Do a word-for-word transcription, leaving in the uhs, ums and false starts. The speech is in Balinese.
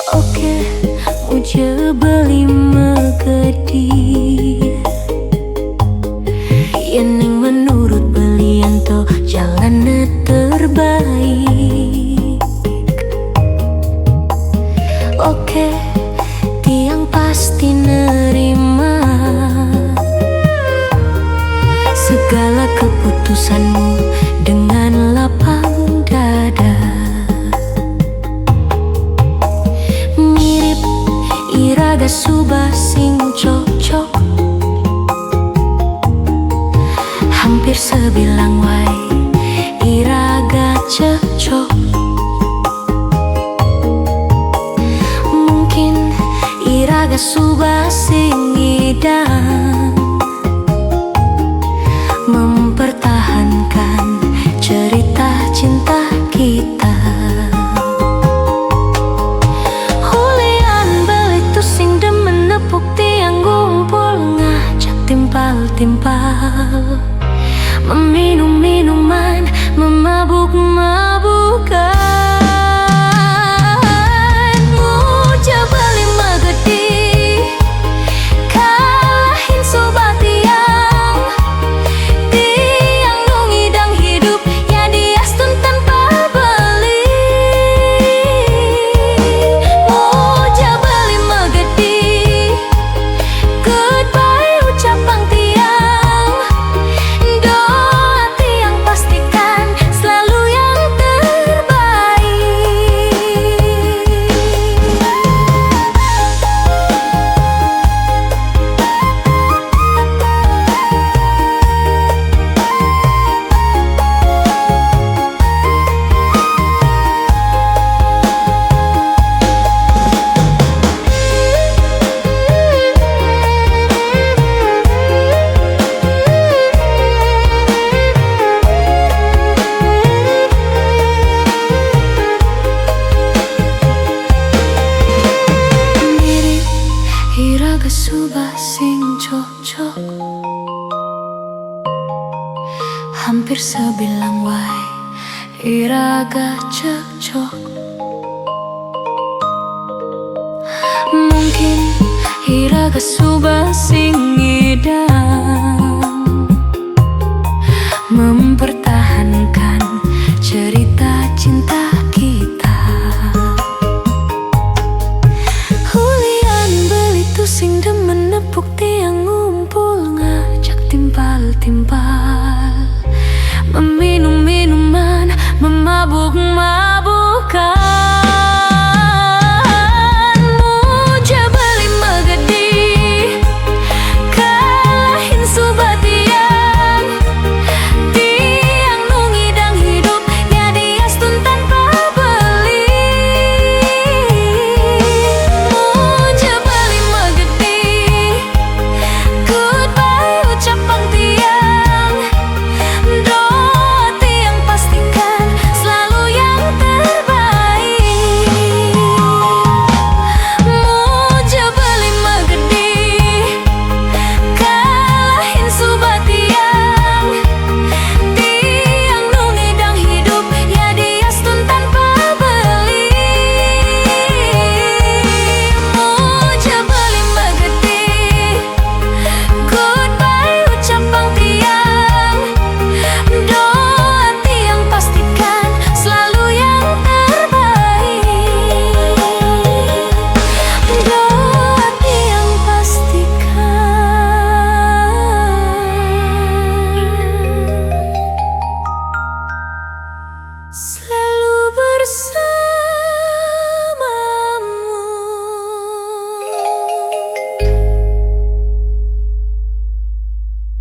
Oke, mujur beli magedi. Yening menurut belian to jalan terbaik. Oke, tiang pasti nerima segala keputusanmu dengan lapang dada. Mirip iraga suba sing cocok. Hampir sebilang wai iraga cocok. Mungkin iraga suba sing idang mempertahankan cerita cinta kita. Hulian beli tu sing demen nepuk tiang gumpul, ngajak timpal-timpal, meminum minuman, memabuk-mabukan. Mujur beli magedi, kalahin suba tiang. Tiang nung idang hidup, ya diastun tanpa beli. Mujur beli magedi, goodbye ucapang tiang. Doa tiang pastikan selalu yang terbaik. Mirip iraga suba sing cocok. Hampir sebilang wai iraga cocok. Mungkin iraga suba sing idang